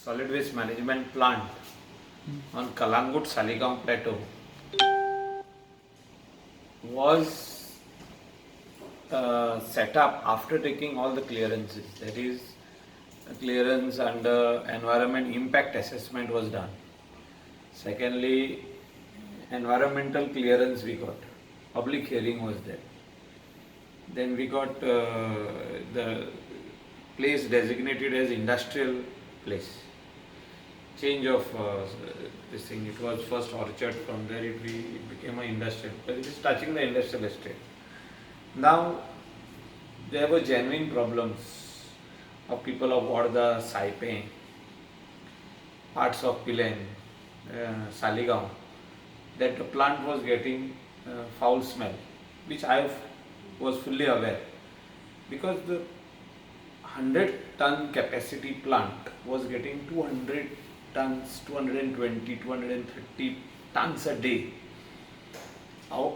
Solid waste management plant on Calangute Saligao Plateau was set up after taking all the clearances. That is, clearance under environment impact assessment was done. Secondly, environmental clearance we got. Public hearing was there. Then we got the place designated as industrial place. Change of this thing. It was first orchard. From there it became an industrial, because it is touching the industrial estate. Now there were genuine problems of people of Orda, Saipe, parts of Pilen, Saligao, that the plant was getting foul smell, which I was fully aware, because the 100-ton capacity plant was getting 200 tons, 220, 230 tons a day. Now,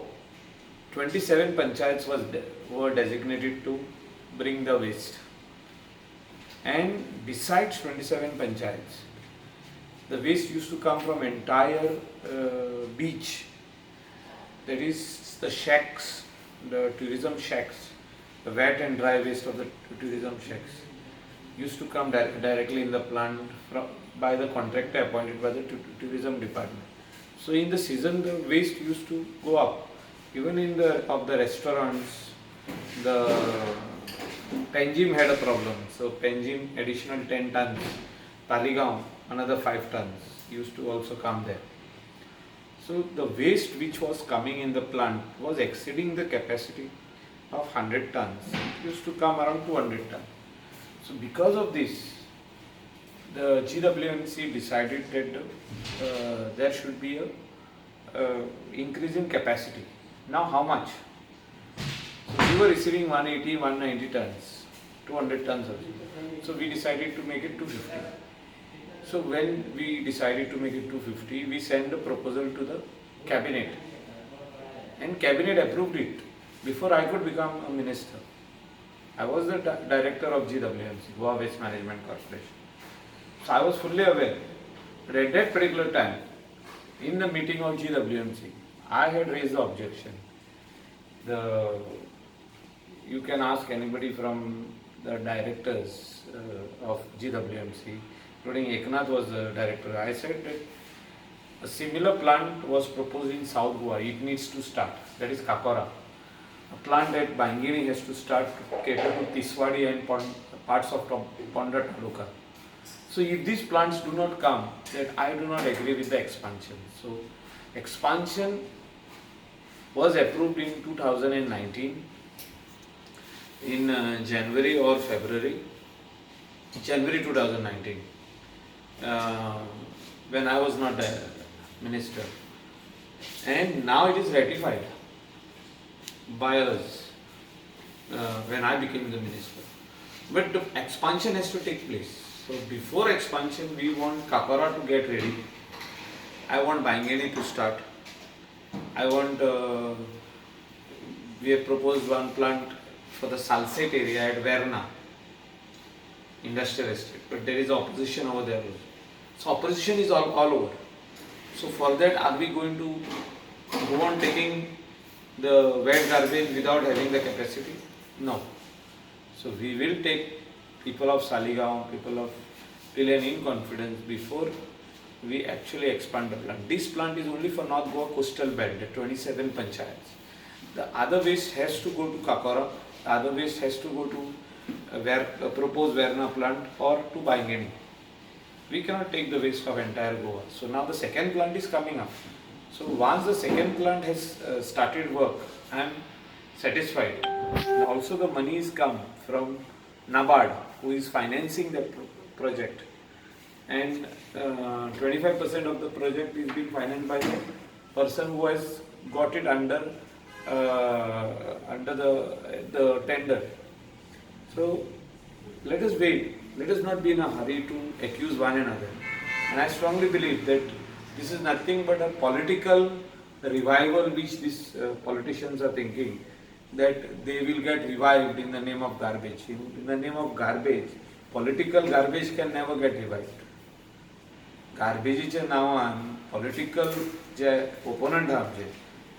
27 panchayats were designated to bring the waste. And besides 27 panchayats, the waste used to come from entire beach. That is the shacks, the tourism shacks, the wet and dry waste of the tourism shacks used to come directly in the plant by the contractor appointed by the tourism department. So in the season, the waste used to go up. Even in the of the restaurants, the Panjim had a problem. So Panjim additional 10 tons, Taleigao another 5 tons used to also come there. So the waste which was coming in the plant was exceeding the capacity of 100 tons. It used to come around 200 tons. So because of this, the GWMC decided that there should be a increase in capacity. Now how much? So we were receiving 180, 190 tons, 200 tons of it. So we decided to make it 250. So when we decided to make it 250, we sent a proposal to the cabinet, and cabinet approved it before I could become a minister. I was the director of GWMC, Goa Waste Management Corporation. So I was fully aware. But at that particular time, in the meeting of GWMC, I had raised the objection. You can ask anybody from the directors of GWMC, including Eknath was the director. I said that a similar plant was proposed in South Goa. It needs to start. That is Cacora. A plant at Bainguinim has to start to cater to Tiswadi and parts of Ponda Taluka. So if these plants do not come, then I do not agree with the expansion. So expansion was approved in 2019 in January or February, January 2019, when I was not a minister. And now it is ratified by us when I became the minister. But the expansion has to take place. So before expansion, we want Cacora to get ready. I want Bainguinim to start. I want, we have proposed one plant for the Salcete area at Verna industrial estate, but there is opposition over there also. So opposition is all over. So for that, are we going to go on taking the wet garbage without having the capacity? No. So we will take people of Saligao, people of Pilen in confidence before we actually expand the plant. This plant is only for North Goa coastal belt, the 27 panchayats. The other waste has to go to Cacora, the other waste has to go to proposed Verna plant or to Bainguinim. We cannot take the waste of entire Goa. So now the second plant is coming up. So once the second plant has started work, I am satisfied. And also the money is come from NABARD, who is financing the project. And 25% of the project is being financed by the person who has got it under the tender. So let us wait. Let us not be in a hurry to accuse one another. And I strongly believe that this is nothing but a political revival which these politicians are thinking, that they will get revived in the name of garbage. In the name of garbage, political garbage can never get revived. गार्बेजीच्या नांवान political जे ओपोनंट आहा आमचे,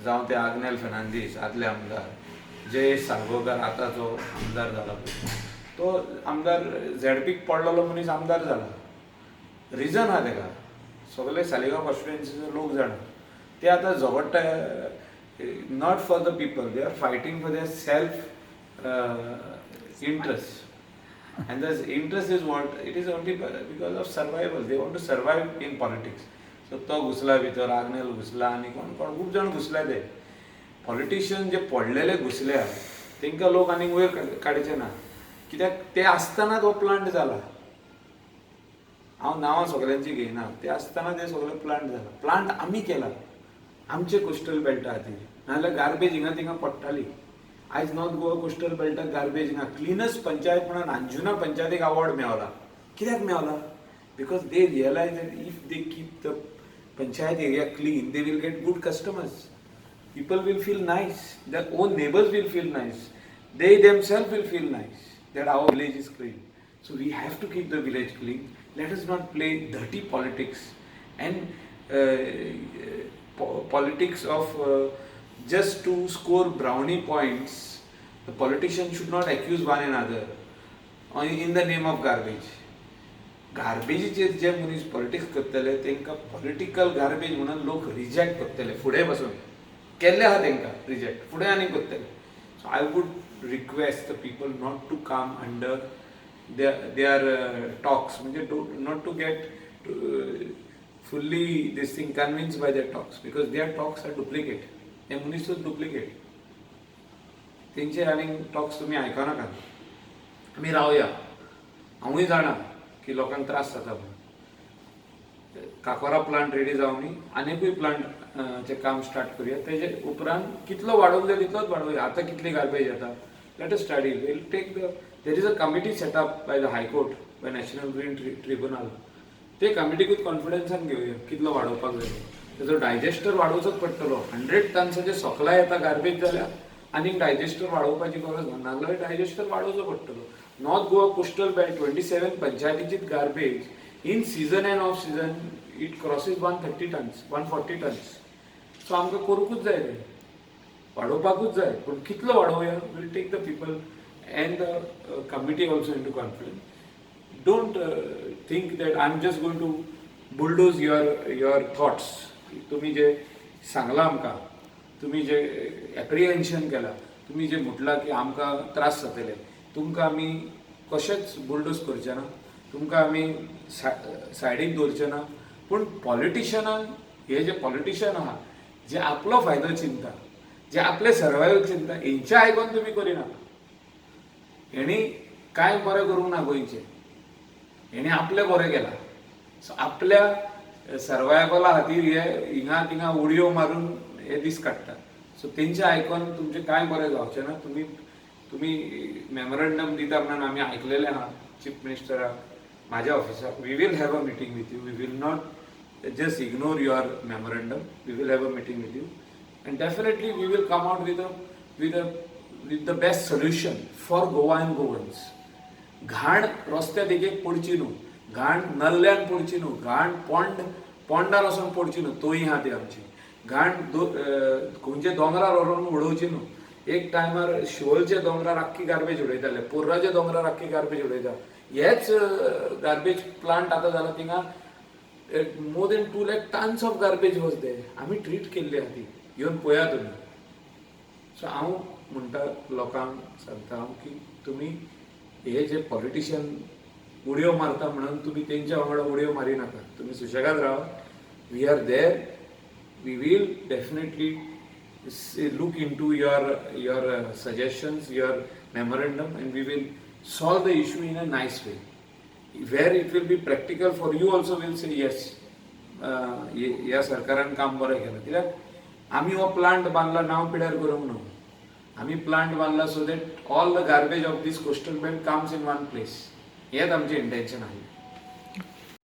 जावं ते आग्नेल फेर्नांदीस आदले आमदार, जयेश साळगांवकार आतांचो आमदार जाला पळय, तो आमदार झेडपीक पडलेलो मनीस आमदार जाला. रिजन आहा तेका, सगळे सालिगांव कॉन्स्टिट्युएन्सीचे लोक जाणा. ते आतां झगडटा not for the people, they are fighting for their self interest. And the interest is what? It is only because of survival. They want to survive in politics. So तो घुसला भितर, आग्नेल घुसला आनी कोण कोण खूब जाण घुसले. ते पॉलिटिशियन जे पडलेले घुसल्या तांकां लोक आनीक वयर काडचे ना, कित्याक ते आसतना तो प्लांट जाला. हांव नांवां सगल्यांची घेयना. ते आसतना ते सगळे प्लांट जाला. प्लांट आमी केला आमचे कोस्टल बेल्टा खातीर, नाजाल्यार गार्बेज हिंगा थिंगा पडटाली. आयज नॉर्थ गोवा कोस्टल बेल्टाक गार्बेज ना. क्लिनस्ट पंचायत म्हणून अंजुना पंचायतीक अवॉर्ड मेवला. कित्याक Mewla? Because they realize that if they keep the panchayat area clean, they will get good customers, people will feel nice, their own neighbors will feel nice, they themselves will feel nice that our village is clean. So we have to keep the village clean. Let us not play dirty politics and politics of just to score brownie points. The politician should not accuse one another in the name of garbage. गार्बेजीचेर जे मनीस politics करतले तांकां political garbage म्हणून लोक reject करतले. फुडें पासून केल्ले आहा तांकां रिजेक्ट, फुडें आनी करतले. So I would request the people not to come under their talks, म्हणजे not to get fully this thing convinced by their talks, because their talks are duplicate. हे मनीसूच डुप्लिकेट. तेंचे आनीक टॉक्स तुमी आयकनाका. आमी रावया. हांवूय जाणा की लोकांक त्रास जाता म्हणून. काकोरा प्लांट रेडी जावनी आनिकूय प्लांट चे काम स्टार्ट करूया. तेजे उपरांत कितलो वाडोवंक जाय तितलोच वाडोवया. आतां कितली गार्बेज येता, let us study. Will take the there is a committee set up by the High Court, by National Green Tribunal. ते कमिटीकूच कॉन्फिडन्सान घेवया कितलो वाडोवपाक जाय. तेजो डायजेस्टर वाडोवचोच पडटलो. 100 टन्साचे सोकला येता गार्बेज जाल्यार आनीक डायजेस्टर वाडोवपाची गरज ना, नाजाल्यार डायजेस्टर वाडोवचो पडटलो. North Goa coastal belt 27 पंचायतीचीच garbage in season and off season, it crosses 130 tons, 140 tons. So आमकां करूंकूच जाय, तें वाडोवपाकूच जाय. पूण कितलो वाडोवया, will take the people and the committee also into confidence. Don't think that I am just going to bulldoze your thoughts. तुमी जे सांगलां आमकां, तुमी जे एप्रिहेन्शन केलां, तुमी जे म्हटलां की आमकां त्रास जातले, तुमकां आमी कशेंच बुलडोज करचे ना, तुमकां आमी सायडीक दवरचे ना. पूण पॉलिटिशनांक, हे जे पॉलिटिशन आहा, जे आपलो फायदो चिंता, जे आपले सर्वायवल चिंता, हेंचे आयकोन तुमी करिनाका. हेणी कांय बरें करूंक ना गोंयचें, हेणी आपलें बरें केलां. सो आपल्या सर्वायवला खातीर हे हिंगा थिंगा उडयो मारून हे दीस काडटात. सो तेंचे आयकोन तुमचें कांय बरें जावचें ना. तुमी मेमोरंडम दिता म्हणून आमी आयकलेलें आहा चीफ मिनिस्टराक, म्हाज्या ऑफिसाक. We will have a meeting with you. We will not just ignore your memorandum. We will have a meeting with you and definitely we will come out with the best solution for Goa and Goans. घाण रस्त्या देगेक पडची न्हू, घाण नल्ल्यान पडची न्हू, घाण पोंडार वचोन पडची न्हू, तोय आहा ती आमची घाण खंयच्या दोंगरार व्हरून उडोवची न्हू. एक टायमार शिवोलच्या दोंगरार आख्खी गार्बेज उडयताले, पोर्राच्या दोंगरार आख्खी गार्बेज उडयता. हेच गार्बेज प्लांट आतां जाला, थिंगा more than 2 lakh tons of garbage was there. आमी ट्रीट केल्ली आहा ती, येवन पळया तुमी. सो हांव म्हणटा, लोकांक सांगता हांव की तुमी हे जे पॉलिटिशियन उडयो मारता म्हणून तुमी तेंच्या वांगडा उडयो मारी नाका. तुमी सुशेगाद रावा. We are there. We will definitely look into your suggestions, your memorandum, and we will solve the issue in a nice way where it will be practical for you also. Will say yes, ह्या सरकारान काम बरें केलां. कित्याक आमी हो plant बांदला नांव पिड्यार करूंक न्हू. आमी plant बांदला so that all the garbage of this coastal belt comes in one place. हेच आमचें इंटेन्शन आसलें.